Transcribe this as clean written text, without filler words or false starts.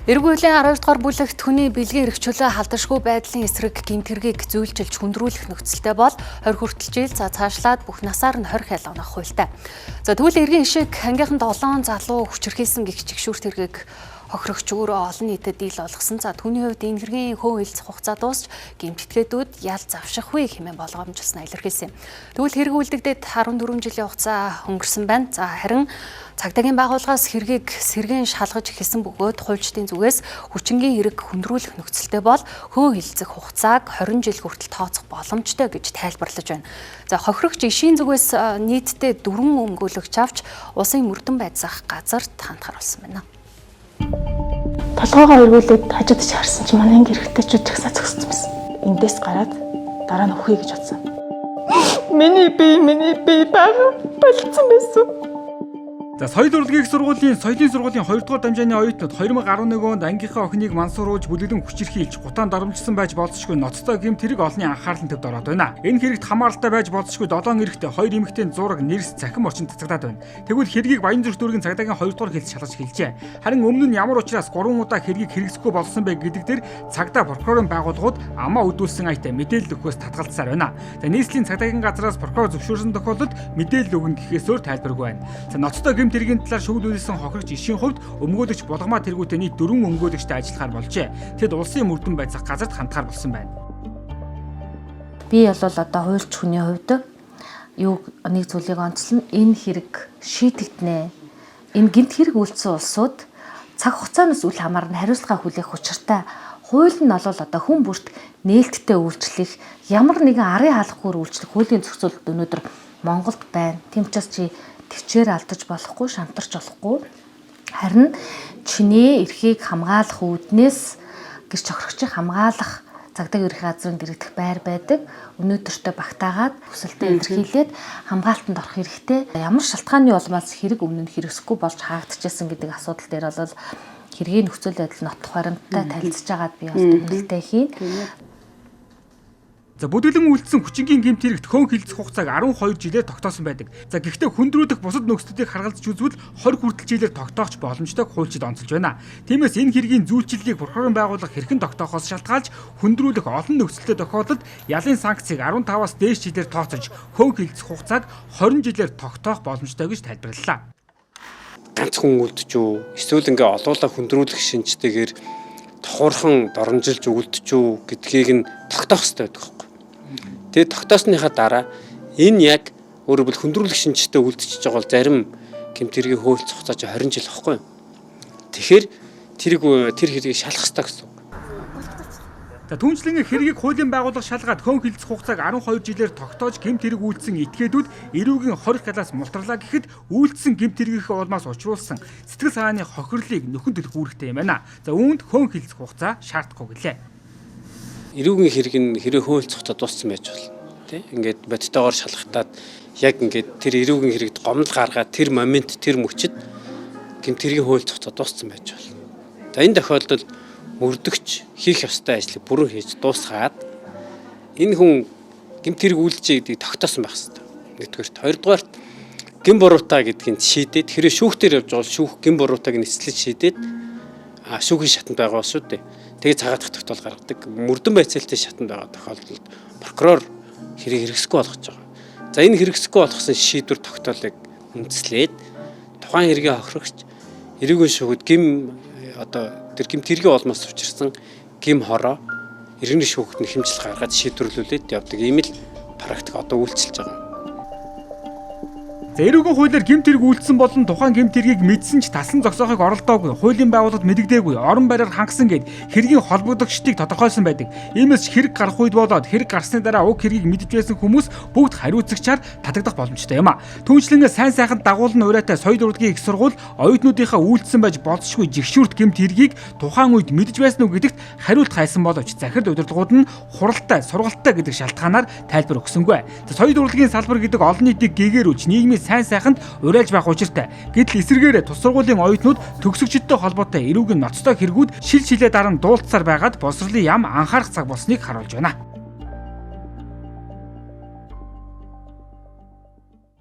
Эрэг хуулийн 12 дугаар бүлэгт хүний бэлгийн эрх чөлөө халдашгүй байдлын эсрэг гэмт хэргийг зүүлчилж хүндрүүлэх нөхцөлтэй бол 20 хүртэл жил за цаашлаад бүх насаар нь 20 хял онох хуультай. За тэгвэл эргийн ишиг ангийнхан 7 залуу хүчирхийлсэн гих чигшүүрт хэргийг хохирогч өөрөө олон нийтэд дийл болгосон. За түүний хувьд энэ хэргийн хөө хилцэх хугацаа дуусч гэмт этгээдүүд ял завшихгүй хэмээн болгоомжилснаа илэрхийлсэн юм. Тэгвэл хэрэг үлдэгдээд 14 жилийн хугацаа өнгөрсөн байна. За харин цагдаагийн байгууллагаас хэргийг сэргээн шалгаж эхэлсэн бөгөөд хуульчдын зүгээс хүчингийн хэрэг хүндрүүлэх нөхцөлтэй бол хөө хилцэх хугацааг 20 жил хүртэл тооцох боломжтой гэж тайлбарлаж байна. За хохирогч ишийн зүгээс нийтдээ 4 өмгөөлөгч авч улсын мөрдөн байцаах газарт хандхаар болсон байна. Толгоогоо эргүүлээд хажууд чи харсан чи манай анги эрэгтэйчүүд жагсаа зогссон байсан. Эндээс гараад дараа нь үхье гэж бодсон. Миний бие бага болцсон байсан. За, соёл урлагийн их сургуулийн соёлын сургуулийн 2 дугаар дамжааны оюутнууд 2011 онд ангийнхаа охиныг мансууруулж бүлэглэн хүчирхийлж гутаан доромжилсан байж болзошгүй ноцтой гэмт хэрэг олонний анхаарлын төвд ороод байна. Энэ хэрэгт хамааралтай байж болзошгүй 7 эрэгтэй, 2 эмэгтэйн зураг, нэрс, цахим орчин цацагдаад байна. Тэгвэл хэргийг Баянзүрх дүүргийн цагдаагийн 2 дугаар хэлц шалгаж эхэлжээ. Харин өмнө нь ямар учраас 3 удаа хэргийг хэрэгсэхгүй болсон бэ гэдэг дээр цагдаа, прокурорын байгууллагууд амаа үдүүлсэн аятай мэдээлэл өгөхөөс татгалзсаар байна. За, нийслэлийн цагдаагийн газраас прокурор зөвшөөрсөн тохиолдолд мэдээлэл өгнө гэхээс өөр тайлбаргүй байна. За, ноцтой гэмт хэргийн талаар шүүгдүүлсэн хохирогч ишийн хувьд өмгөөлөгч Булгамаа тэргүүтээ нийт 4 өмгөөлөгчтэй ажиллахаар болжээ. Тэд улсын мөрдөн байцаах газарт хандхаар болсон байна. Би бол одоо хуульч хүний хувьд юу нэг зүйлийг онцлно. Энэ хэрэг шийдэгдэнэ. Энэ гэмт хэрэг үйлдсэн улсууд цаг хугацаанаас үл хамааран хариуцлага хүлээх учиртай. Хууль нь бол одоо хүн бүрт нээлттэй үйлчлэх, ямар нэгэн арын хаалгагүй үйлчлэх хуулийн зохицуулалт өнөөдөр Монголд байна. Тийм учраас чи тэвчээр алдаж болохгүй, шантарч болохгүй. Харин чиний эрхийг хамгаалах үүднээс гэр хохирогчийг хамгаалах цагдаагийн ерөнхий газрын дэргэдэх байр байдаг. Өнөөдөртөө багтаагаад хүсэлтээ илэрхийлээд хамгаалтанд орох хэрэгтэй. Ямар шалтгааны улмаас хэрэг өмнө нь хэрэгсэхгүй болж хаагдчихсан гэдэг асуудал дээр бол хэргийн нөхцөл байдал нотлох баримттай танилцж байгаад би бас дүгнэлтээ хийн. За, бүдгэлэн үйлдсэн хүчингийн гэмт хэрэгт хөөн хилцэх хугацааг 12 жилээр тогтоосон байдаг. За, гэхдээ хүндрүүлэх бусад нөхцлүүдийг харгалзаж үзвэл 20 хүртэл жилээр тогтоох боломжтойг хуульчид онцолж байна. Тиймээс энэ хэргийн зүүлчлэлийг прокурорын байгууллага хэрхэн тогтоохоос шалтгаалж хүндрүүлэх олон нөхцөлтэй тохиолдолд ялын санкцыг 15-аас дээш жилээр тооцож, хөөн хилцэх хугацааг 20 жилээр тогтоох боломжтой гэж тайлбарлалаа. Ганц хүн үлдэж үү, эсвэл ингээ олуулаа хүндрүүлэх шинжтэйгээр тохуурхан доромжилж үлдэж үү гэдгийг нь тогтоох хэрэгтэй байдаг байхгүй. Тэгээд тогтоосныхаа дараа энэ яг өөрөөр хэлбэл хүндрүүлэх шинжтэй үлдчихэж байгаа бол зарим гэмт хэргийн хөөлц хугацаа чи 20 жил байхгүй юу? Тэгэхээр тэрийг тэр хэргийг шалах хэрэгтэй гэсэн үг. За, түүнчлэн хэргийг хуулийн байгууллага шалгаад хөөн хилцэх хугацааг 12 жилээр тогтоож гэмт хэрэг үйлдсэн этгээдүүд эрүүгийн 20 талаас мултарлаа гэхэд үйлдсэн гэмт хэргийнхээ улмаас учруулсан сэтгэл санааны хохирлыг нөхөн төлөх үүрэгтэй юм байна. За, үүнд хөөн хилцэх хугацаа шаардахгүй гэлээ. Эрүүгийн хэрэг нь хэрэг хөөлц хугацаа дууссан байж болно. Тэ? Ингээд бодтойгоор шалгахтаад яг ингээд тэр эрүүгийн хэрэгт гомдол гаргаад тэр момент, тэр мөчид гэмт хэргийн хөөлц хугацаа дууссан байж болно. За, энэ тохиолдолд мөрдөгч хийх ёстой ажлыг бүрэн хийж дуусгаад энэ хүн гэмт хэрэг үйлджээ гэдгийг тогтоосон байх хэрэгтэй. Нэгдүгээрт, хоёрдугаарт гэм буруутай гэдгийг шийдээд, хэрэг шүүхтэр явж байгаа шүүх гэм буруутайг нислэж шийдээд шүүхийн шатанд байгаа шүү дээ. Тэгээ цагаатах тогтоол гаргадаг. Мөрдөн байцаалтын шатанд байгаа тохиолдолд прокурор хэрэг хэрэгсэхгүй болгож байгаа. За, энэ хэрэгсэхгүй болгосон шийдвэр тогтоолыг үндэслээд тухайн хэргийн хохирогч эрүүгийн шүүхэд гэм одоо тэр гэмт хэргийн улмаас учирсан гэм хороо иргэний шүүхэд нь хэмжил гаргаад шийдвэрлүүлээд явдаг ийм л практик одоо үйлчилж байгаа. За, эрүүгийн хуулиар гэмт хэрэг үйлдсэн болон тухайн гэмт хэргийг мэдсэн ч таслан зогсоохыг оролдоогүй, хуулийн байгууллагад мэдэгдээгүй, орон байраар хангасан гээд хэргийн холбогдогчдыг тодорхойлсон байдаг. Иймээс хэрэг гарах үед болоод хэрэг гарсны дараа уг хэргийг мэдэж байсан хүмүүс бүгд хариуцагчаар татагдах боломжтой юм а. Түүнчлэн сайн сайхан дагуулна урайтай соёл урлагийн их сургууль оюутнуудынхаа үйлдсэн байж болзошгүй жигшүүрт гэмт хэргийг тухайн үед мэдэж байсан уу гэдэгт хариулт хайсан боловч захирал удирдлагууд нь хуралтай, сургалттай гэдэг шалтгаанаар тайлбар өгсөнгүй. За, соёл урлагийн салбар гэдэг олон нийтийг гэгээрүүлж нийгмийн сайн сайханд урайлж байх учиртай. Гэтэл эсрэгээрээ тус сургуулийн оюутнууд төгсөгчдтэй холбоотой эрүүгийн ноцтой хэрэгүүд шил шилээ дараа нь дуулцсаар байгаад боловсролын яам анхаарах цаг болсныг харуулж байна.